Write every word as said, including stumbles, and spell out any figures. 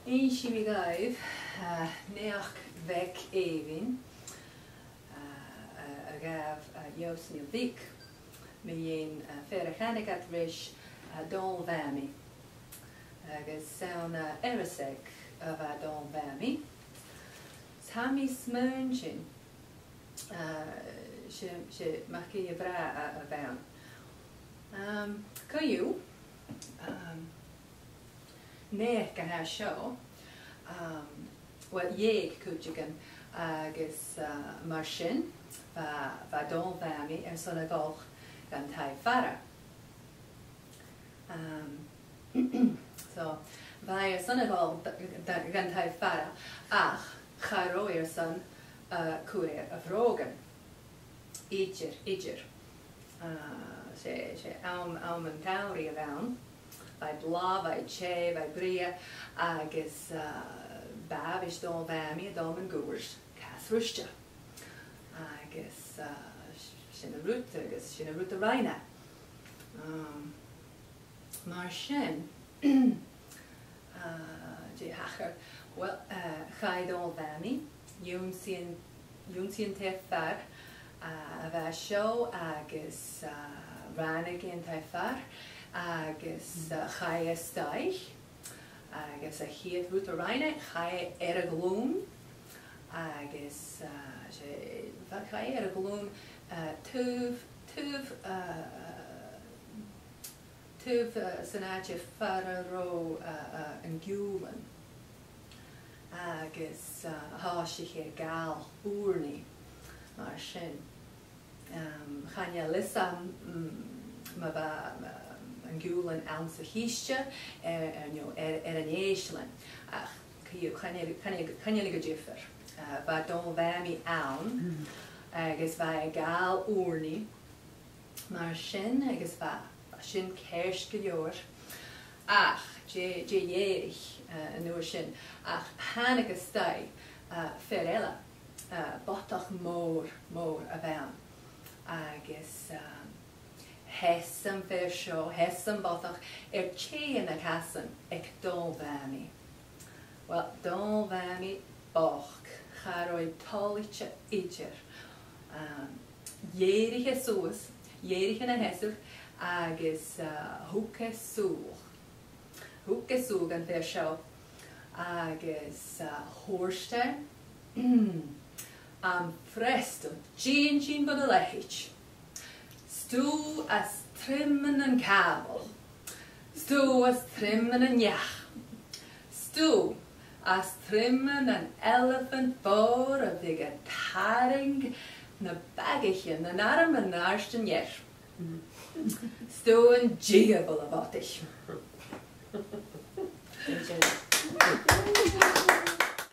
Innsidh mi dhuibh, uh, naidheachd bheag èibhinn, uh, uh, a ghabh, uh, Eòs Nìll Bhig mu dheidhinn, uh, fear a chanadh iad ris, uh, Dòmhnall Mhamaidh. Agus 's ann à Èireasg a bha Dòmhnall Mhamaidh. Tha mi a' smaointinn, uh, 's e, 's e MacAoidh a Bhràth a, a bh' ann. Um, co-dhiù, um, naidheachd a tha seo, um, well, dh'eug cuideigin agus, uh, mar sin, bha, bha Dòmhnall Mhamaidh airson a dhol dhan taigh-fhaire. Um, so, bha e airson a dhol d-, d-, dhan taigh-fhaire, ach cha robh e airson, uh, cur air a bhrògan. Idir, idir. Uh, 's e, 's e àm, àm an t-samhraidh a bh' ann. Bha e blàth, bha e teth, bha e brèagha, agus, uh, b' àbhaist do Dhòmhnall Mhamaidh a dhol mun cuairt, cas-ruisgte. Agus, uh, sin an rud, agus sin an rud a rinn e. Um, mar sin, uh, dè thachair? Well, uh, chaidh Dòmhnall Mhamaidh, dh'ionnsaigh e an, dh'ionnsaigh e an taigh-fhaire, uh, a bha seo agus, uh, ràinig e an taigh-fhaire agus, uh, chaidh e a-staigh agus a' chiad rud a rinn e, chaidh e air a ghlùin agus, uh, 's e, chaidh e air a ghlùin, uh, taobh, taobh, uh, taobh, uh, san àite far an robh, uh, uh, an giùlan. Agus, uh, thòisich e a' gabhail ùrnaigh mar sin. Um, chan eil fhios agam, mm, ma bha, um, an giùlan anns a' chiste, air, air, no, air, air an èislean. Ach, co-dhiù, chan eil, chan eil, chan eil gu diofar. Uh, bha Dòmhnall Mhamaidh ann, agus bha e a' gabhail ùrnaigh mar sin, agus bha, bha sin ceart gu leòr. Ach, dè, dè dh'èirich, uh, an uair sin, ach thàinig a-staigh, uh, fear eile, uh, bodach mòr, mòr a bh' ann. Agus, um, sheas am fear seo, sheas am bodach air tè na casan aig Dòmhnall Mhamaidh. Well, Dòmhnall Mhamaidh bochd, cha robh e toilichte idir. Um, dh'èirich e suas, dh'èirich e na sheasamh, agus, uh, thug e sùil. Thug e sùil dhan fhear seo agus, uh, thuirt e, "Am freastal, dèan sinn bho na leithid. 'S tu as truime na càmhal. 'S tu as truime na neach. 'S tu as truime nan eilifint mhòr a bhiodh a' tarraing na bagaichean nan arm an àirde an ear. 'S tu an diabhal, a bhodaich."